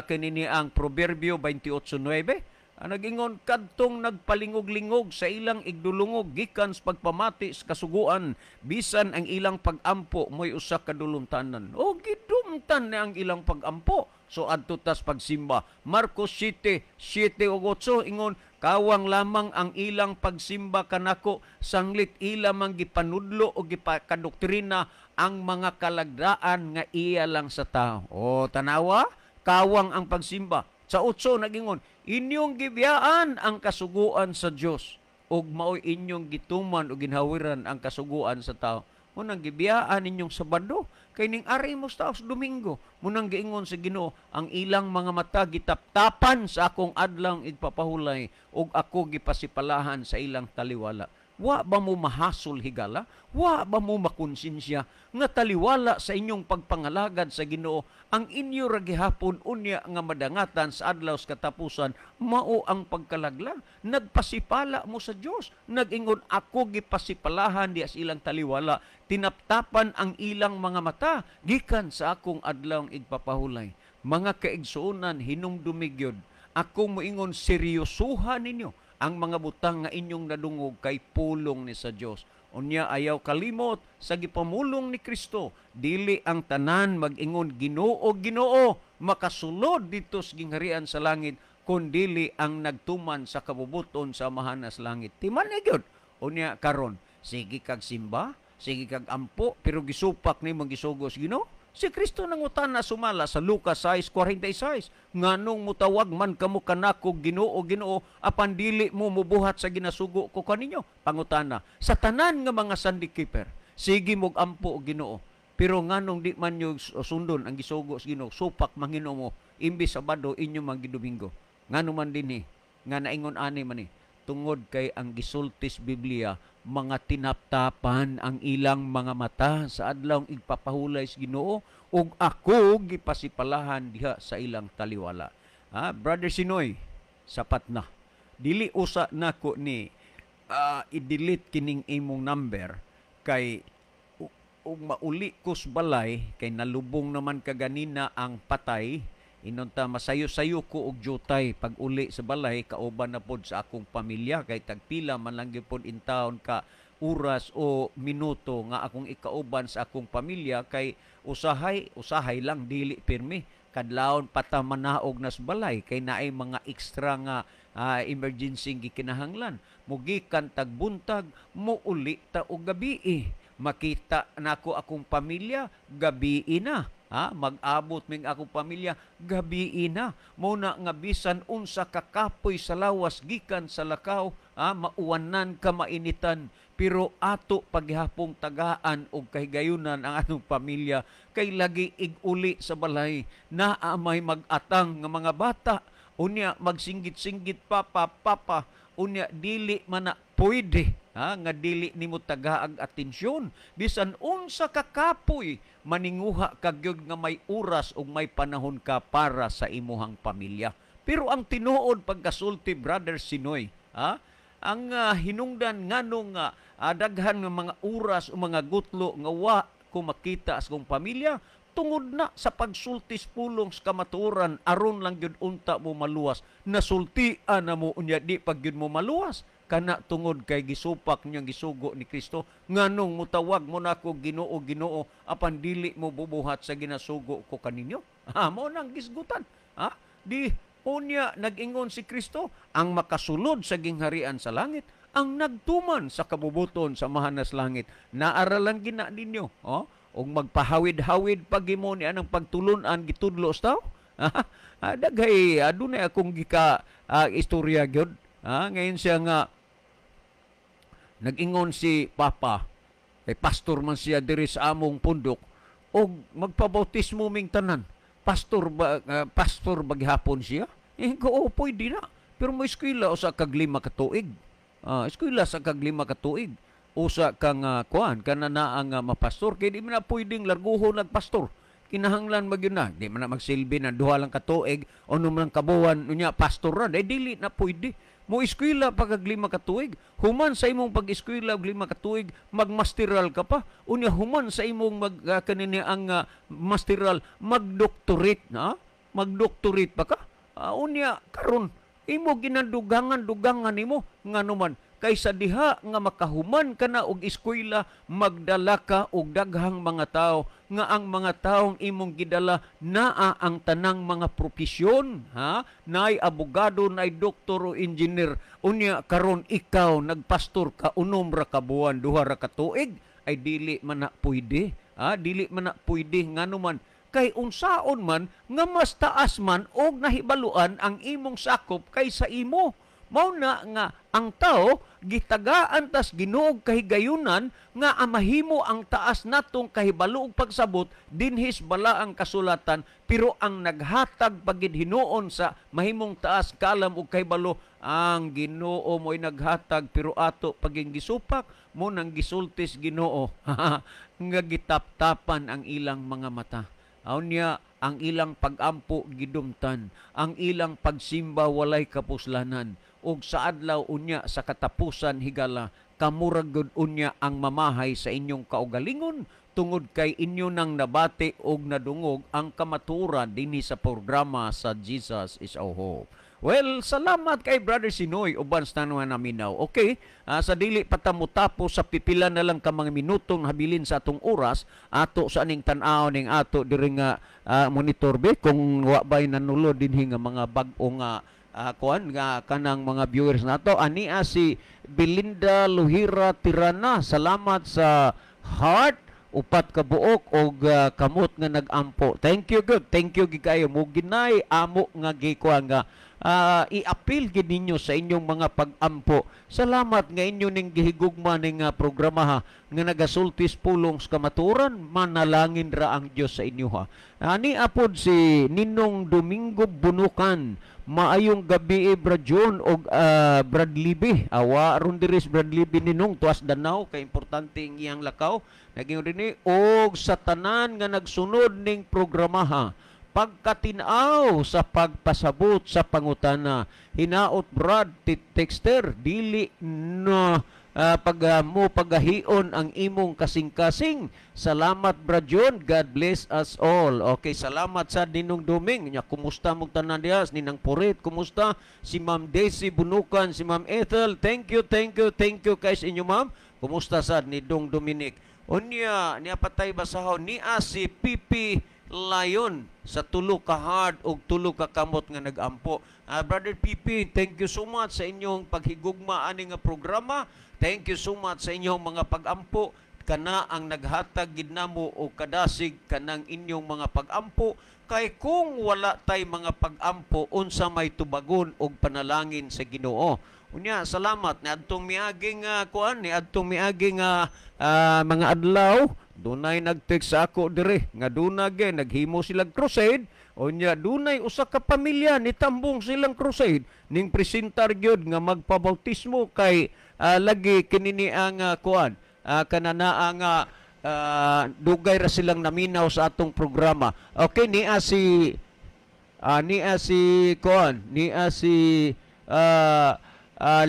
kinini ang Proverbio 28:9. Ang nagingon, kadtong nagpalingog-lingog sa ilang igdulungog gikan sa pagpamati sa kasuguan, bisan ang ilang pagampo mo'y usa ka dulumtanan. O gidumdum Kalimtan na ang ilang pagampo. So adto tas pagsimba. Marcos 7:7 ug 8 ingon, "Kawang lamang ang ilang pagsimba kanako, sanglit ila mang gipanudlo o gipakadoktrina ang mga kalagdaan nga iya lang sa tao." O tanawa, kawang ang pagsimba. Sa 8 nagingon, "Inyong gibiyaan ang kasuguan sa Dios ug maoy inyong gituman o ginhawiran ang kasuguan sa tao." Munang gibiyaan ninyong Sabado kay ning ari mo sa Domingo. Munang giingon sa Ginoo, "Ang ilang mga mata gitaptapan sa akong adlaw igpapahulay ug ako gipasipalahan sa ilang taliwala." Wa ba mo mahasol, higala? Wa ba mo makonsensya nga taliwala sa inyong pagpangalagad sa Ginoo ang inyo ra gihapon unya nga madangatan sa adlaw sa katapusan mao ang pagkalaglag? Nagpasipala mo sa Dios. Nag-ingon, "Ako gipasipalahan diya sa ilang taliwala, tinaptapan ang ilang mga mata gikan sa akong adlaw igpapahulay." Mga kaigsuonan, hinumdumi gyud. Ako moingon, seryosuhan ninyo ang mga butang nga inyong nadungog kay pulong ni sa Dios. Unya ayaw kalimot sa gipamulong ni Kristo, "Dili ang tanan mag-ingon, 'Ginoo, Ginoo,' makasulod dito sa gingharian sa langit, kun dili ang nagtuman sa kabubuton sa Amahan sa langit." Timan ni gyud. Unya karon, sige kag simba, sige kag ampo, pero gisupak nimo gisugo sa Ginoo. Si Kristo nangutana sumala sa Lucas 6:46, "Nganong mutawag man kamo kanako 'Ginoo, Ginoo,' apan dili mo mubuhat sa ginasugo ko kaninyo?" Pangutana, sa tanan nga mga Sunday keeper, sige mog ampo og Ginoo, pero nganong di man nyo sundon ang gisugo sa Ginoo, supak mangino mo, imbis Sabado inyo man gidomingo? Ngano man dinhi nga naingon ani man ni? Tungod kay ang gisultis Biblia, mga tinaptapan ang ilang mga mata sa adlaw igpapahulay sa Ginoo ug ako gipasipalahan diha sa ilang taliwala. Ha, Brother Sinoy, sapat na. Dili usa nako ni i-delete kining imong number kay ug mauli ko sa balay kay nalubong naman kaganina ang patay. Inunta masayo-sayo ko og jutay pag uli sa balay, kauban na pod sa akong pamilya kay tagpila man lang gyud pod in town ka oras o minuto nga akong ikauban sa akong pamilya kay usahay usahay lang, dili pirmi kadlawon pata manaog nas balay kay naay mga extra nga emergency gikinahanglan. Mugikan tag buntag, muuli ta og gabii. Makita nako akong pamilya gabii na. Ha, mag-abot ming akong pamilya gabii na. Muna nga bisan unsa kakapoy sa lawas gikan sa lakaw, ha, mauwanan ka, mainitan, pero ato paghapong tagaan og kahigayunan ang atong pamilya kay lagi ig-uli sa balay naa may mag-atang nga mga bata. Unya magsinggit-singgit, "Papa, papa." Unya dili man na pwede, ha, nga dili nimo tagaag atensyon. Bisan unsa ka kapoy, maninguha ka gyud nga may oras ug may panahon ka para sa imuhang pamilya. Pero ang tinuod pagkasulti, Brother Sinoy, ha, ang hinungdan nganong daghan nga mga oras o mga gutlo nga wa ko makita sa kong pamilya, tungod na sa pagsultis pulong sa kamatuoran aron lang gyud unta mo maluwas. Nasultian na mo, unya di pag gyud mo maluwas kana tungod kay gisupak niyang gisugo ni Kristo, "Nganong mutawag mo nako 'Ginoo, Ginoo,' apan dili mo bubuhat sa ginasugo ko kaninyo?" Ha, mo nang gisgutan. Ha, di unya nag-ingon si Kristo, ang makasulod sa gingharian sa langit ang nagtuman sa kabubuton sa mahanas langit. Naaralan gina ninyo, oh, ug magpahawid-hawid pag imo ni anang pagtulun-an gitudlo sa tao. Daghay adunay akong gika istorya gyud. Ngayon siya nga nag-ingon si Papa, kay pastor man siya diri sa among pundok, og magpabautismo ming tanan. Pastor ba, pastor ba gihapon siya? Eh, ko, oh, pwede na. Pero mo eskwela usa kag 5 ka tuig. Eskwela sa kag 5 ka tuig. Usa kang kuan kana na ang mapastor kay di man na pwedeng larguhon nagpastor. Kinahanglan magyud na, di man na magsilbi na 2 lang ka tuig o 6 lang ka buwan, unya pastor ra, eh, dili na pwede. Mo eskwela pa kag 5 ka tuig, human sa imong pag-eskwela og 5 ka tuig, magmasteral ka pa. Unya human sa imong mag kanini ang masteral, magdoktorate na, magdoktorate pa ka. Unya karon imo ginadugangan-dugangan nimo, ngano man Kaysa diha nga makahuman ka na og eskwela, magdala ka og daghang mga tao nga ang mga taong imong gidala naa ang tanang mga propesyon, ha, naay abogado, naay doktor o engineer. Unya karon ikaw nagpastor ka 6 ra ka buwan, 2 ra ka tuig, ay dili man na pwede, ha, dili man na pwede. Ngano man? Kay unsaon man nga mas taas man og nahibaluan ang imong sakop kaysa imo. Mao na nga ang tao gitagaan tas Ginoo kahigayunan nga mahimo ang taas natong kahibalo ug pagsabot dinhis bala ang kasulatan, pero ang naghatag pagid hinuon sa mahimong taas kaalam ug kahibalo ang Ginoo mo'y naghatag, pero ato paging gisupak mo nang gisultis Ginoo nga gitaptapan ang ilang mga mata. Unya ang ilang pagampo gidumtan, ang ilang pagsimba walay kapuslanan, ug sa adlaw unya sa katapusan, higala, kamurag gud unya ang mamahay sa inyong kaugalingon tungod kay inyo nang nabati og nadungog ang kamatuoran dinhi sa programa sa Jesus is Our Hope. Well, salamat kay Brother Sinoy uban sa tanuhan naminaw. Okay, sa dili pa ta motapos sa pipila na lang ka mga minutong habilin sa atong oras, ato sa aning tan-aw ning ato diri nga monitor be kung wa bay nanulod dinhi nga mga bag-o nga kuan nga kanang mga viewers nato. Ania si Belinda Luhira Tirana, salamat sa heart, upat ka buok og kamot nga nag-ampo. Thank you good. Thank you gid kayo. Mo ginay amo nga gikuan nga i-appeal gid ninyo sa inyong mga pag-ampo. Salamat nga inyo ning gihigugma ning programa ha, nga nagasultis pulong sa kamatuoran, manalangin ra ang Dios sa inyo ha. Ani apod si Ninong Domingo Bunukan. Maayong gabi Brad John og Brad Libby. Awa ron diri si Brad Libby, Ninong, tuas Danao kay importante ang iyang lakaw. Naging dinhi og sa tanan nga nagsunod ning programa ha. Pagkatinaw sa pagpasabot sa pangutana. Hinaot Brad Texter dili na pag mo pagahion ang imong kasing-kasing. Salamat, Brad John. God bless us all. Okay, salamat sa Ninong Duming. Nya kumusta mong tanan diha? Ninang Purit, kumusta? Si Ma'am Daisy Bunukan, si Ma'am Ethel. Thank you, thank you, thank you kay sa inyo, ma'am. Kumusta sad ni Dong Dominic? Unya, niya patay basahon niya si Pipi Lion sa tulo ka heart og tulo ka kamot nga nagampo. Brother Pipi, thank you so much sa inyong paghigugma ani nga programa. Thank you so much sa inyong mga pagampo. Kana ang naghatag gid namo og kadasig kanang inyong mga pagampo, kay kung wala tay mga pagampo, unsa may tubagon og panalangin sa Ginoo? Unya salamat niadtong miaging kuan, niadtong miaging mga adlaw, dunay nag-text sa ako dire nga dunay naghimo silang crusade. Unya dunay usa ka pamilya nitambong silang crusade ning presentar gyud nga magpabautismo kay lagi kinini ang kuan kanana ang dugay ra silang naminaw sa atong programa. Okay, niya si kuan, niya si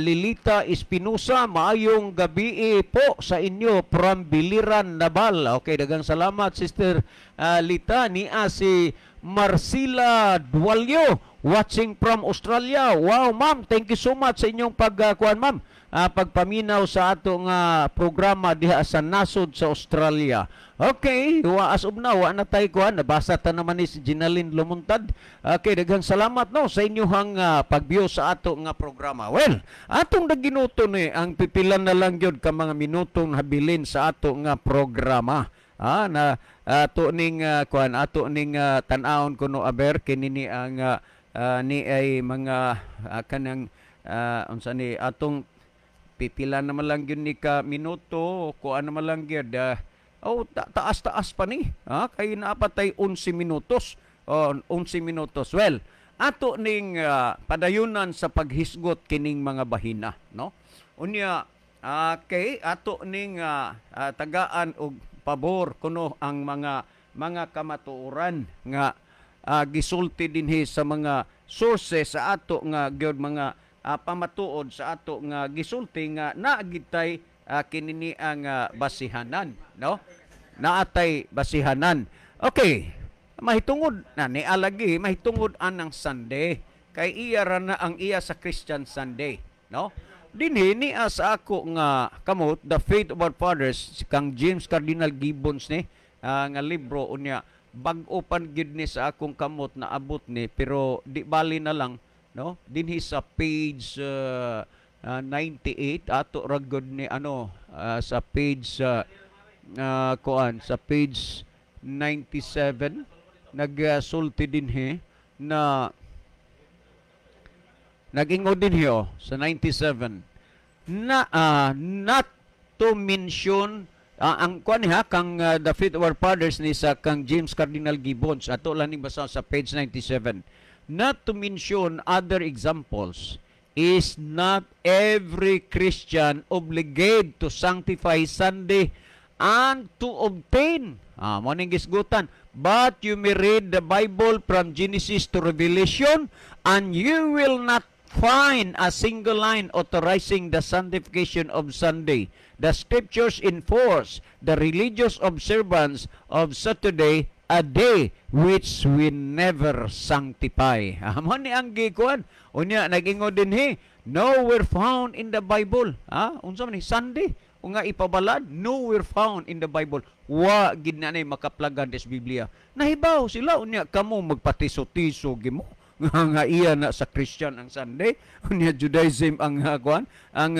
Lilita Espinosa, maayong gabi po sa inyo from Biliran, Nabal. Okay, daghang salamat, Sister Lita. Niya si Marcela Dualio watching from Australia. Wow, ma'am, thank you so much sa inyong pagkuan, ma'am. Pagpaminaw sa atong programa diha sa nasod sa Australia. Okay, wa as of now, wa na tay kuan, nabasa ta naman ni si Ginalyn Lumuntad. Okay, daghang salamat no sa inyong pag-view sa ato nga programa. Well, atong naginuto ni ang pipilan na lang gyud ka mga minutong habilin sa ato nga programa. Na ato ning kuan, ato ning tan-awon kuno aber kini ni ang ni ay mga kanang unsa ni atong pipila naman lang gyud ni ka minuto, kuan naman lang gyud oh, taas-taas pa ni ha, kay naapatay 11 minutos, oh, 11 minutos. Well, ato ning padayunan sa paghisgot kining mga bahina, no? Unya kay ato ning tagaan og pabor kuno ang mga kamatuoran nga gisulti dinhi sa mga sources sa ato nga gyud mga pamatuod sa ato nga gisulti nga naagitay kinini ang basihanan, no? Naatay basihanan. Okay, mahitungod na ni alagi mahitungod anang Sunday kay iya ra na ang iya sa Christian Sunday, no? Dinhi niya sa ako nga kamot, The Faith of Our Fathers, kang James Cardinal Gibbons ni nga libro. Unya bag-o pan gyud ni sa akong kamot na abot ni, pero di bali na lang, no? Dinhi sa page 98, ato ra gud ni ano, sa page kuan, sa page 97, nagsulti dinhi na nag-ingon dinhi, oh, sa 97 na, not to mention ang kuan ha, kang The Faith of Our Fathers ni sa kang James Cardinal Gibbons. Ato lang ning basa sa page 97. "Not to mention other examples, is not every Christian obligated to sanctify Sunday and to obtain?" Mo ning gisgutan. "But you may read the Bible from Genesis to Revelation and you will not find a single line authorizing the sanctification of Sunday. The scriptures enforce the religious observance of Saturday, a day which we never sanctify." Mo ni ang gikuan. Unya nag-ingon dinhi, nowhere found in the Bible. Unsa man ni Sunday? O nga ipabalad, nowhere found in the Bible. Wa gid na ni makaplagan des Biblia. Nahibaw sila. Unya kamo magpatiso-tiso gimo nga iya na sa Christian ang Sunday, unya Judaism ang kuan, ang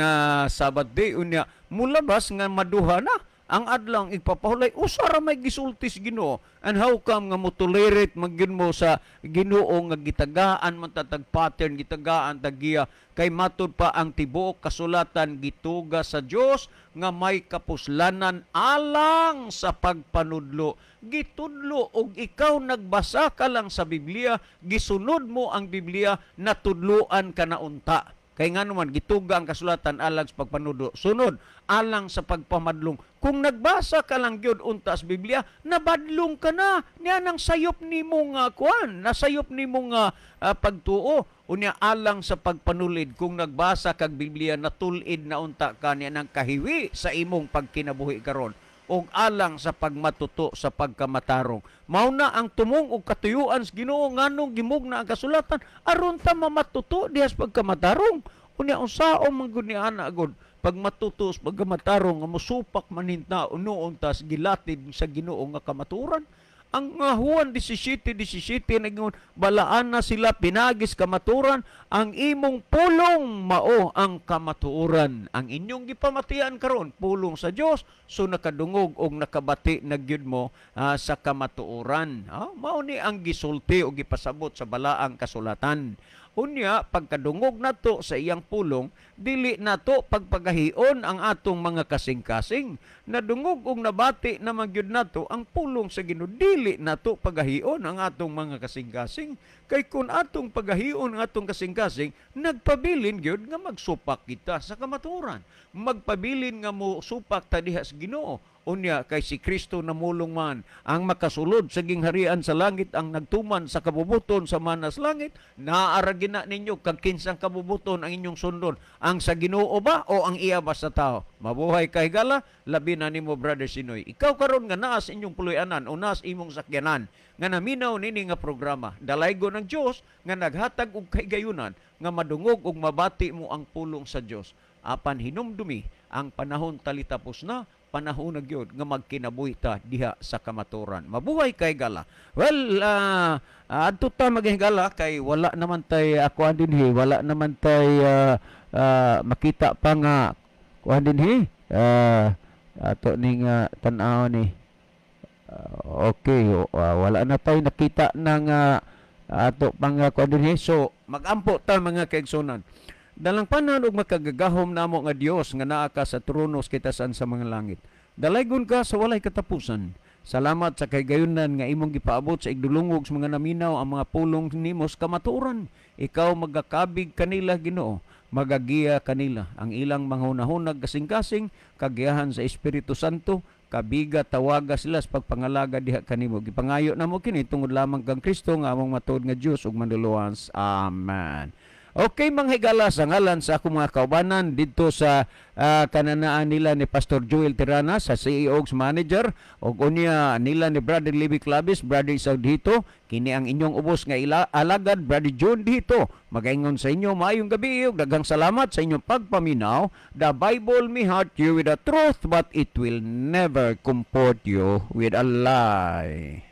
Sabbath day. Unya mulabas nga maduha na ang adlaw igpapahulay, usa ra may gisulti sa Ginoo. And how come nga mo tolerate man gyud mo sa Ginoo nga gitagaan man tatag pattern, gitagaan tagiya? Kay matud pa, ang tibuok kasulatan gituga sa Dios nga may kapuslanan alang sa pagpanudlo. Gitudlo, og ikaw nagbasa ka lang sa Biblia, gisunod mo ang Biblia, natudloan ka na unta. Kay nga naman gituga ang kasulatan alang sa pagpanudlo. Sunod, alang sa pagpamadlong. Kung nagbasa ka lang gyud unta sa Biblia, nabadlong ka na. Niya nang sayop nimo nga kuan, nasayop nimo nga pagtuo. Unya alang sa pagpanulid, kung nagbasa kag Biblia, natulid na unta ka niya ng kahiwi sa imong pagkinabuhi karon, og alang sa pagmatuto sa pagkamatarong. Mao na ang tumong og katuyuan sa Ginoo nganong gimugna ang kasulatan, aron ta mamatuto diha sa pagkamatarong. Unya unsaon man gud ni ana gud pagmatuto sa pagkamatarong nga mosupak maninta unoon tas gilatid sa Ginoo nga kamatuoran? Ang Juan 17:17 nagingon, balaan na sila pinagis kamaturan, ang imong pulong mao ang kamatuoran. Ang inyong gipamatian karon pulong sa Dios, so nakadungog og nakabati na gyud mo sa kamatuoran. Mao ni ang gisulti o gipasabot sa balaang kasulatan. Unya pagkadungog nato sa iyang pulong, dili nato pagpagahion ang atong mga kasing-kasing. Nadungog og nabati na magyud nato ang pulong sa Ginoo, dili nato pagahion ang atong mga kasing-kasing. Kay kung atong pagahion ang atong kasing-kasing, nagpabilin gyud nga magsupak kita sa kamatuoran. Magpabilin nga mo supak ta diha sa Ginoo. Unya kay si Kristo namulong man, ang makasulod sa gingharian sa langit ang nagtuman sa kabubuton sa manas langit. Naara gina ninyo kag kinsang kabubuton ang inyong sundon, ang sa Ginoo ba o ang iya ba sa tao? Mabuhay kay gala, labi na nimo, Brother Sinoy. Ikaw karon nga naa sa inyong puloy-anan o naa sa imong sakyanan nga naminaw nini nga programa, dalaygo ng Dios nga naghatag og kahigayunan nga madungog ug mabati mo ang pulong sa Dios. Apan hinumdumi, ang panahon talitapos na, panahon na gyud nga magkinabuhi ta diha sa kamaturan. Mabuhay kay gala. Well, adto ta maghigala kay wala naman tay ako dinhi, wala naman tay makita pa nga kuan dinhi. Ato ning tan-aw ni. Okay, wala na tay nakita ng ato pang kuan dinhi. So magampo ta, mga kaigsunan. Dalangpanan og makagagahom namo nga Dios nga naa ka sa trono sa kitasan sa mga langit. Dalaygon ka sa walay katapusan. Salamat sa kahigayunan nga imong gipaabot sa igdulungog sa mga naminaw ang mga pulong nimo sa kamatuoran. Ikaw magakabig kanila, Ginoo, magagiya kanila ang ilang mga hunahunag, kasing-kasing, kagiyahan sa Espiritu Santo, kabiga, tawaga sila sa pagpangalaga diha kanimo. Gipangayo namo kini tungod lamang kang Kristo nga among matuod nga Dios ug Manluluwas. Amen. Okay, mga higala, sa ngalan sa akong mga kaubanan didto sa kananaan nila ni Pastor Joel Tirana sa CEO's manager og unya nila ni Brother Libby Clavis, Brother Isaw dito, kini ang inyong ubos nga ila alagad, Brother John dito. Magaingon sa inyo maayong gabi ug daghang salamat sa inyong pagpaminaw. The Bible may hurt you with the truth, but it will never comfort you with a lie.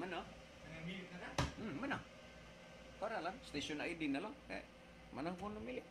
Mana? Mana? Para lang, station ID na lang. Eh, manang ko namili.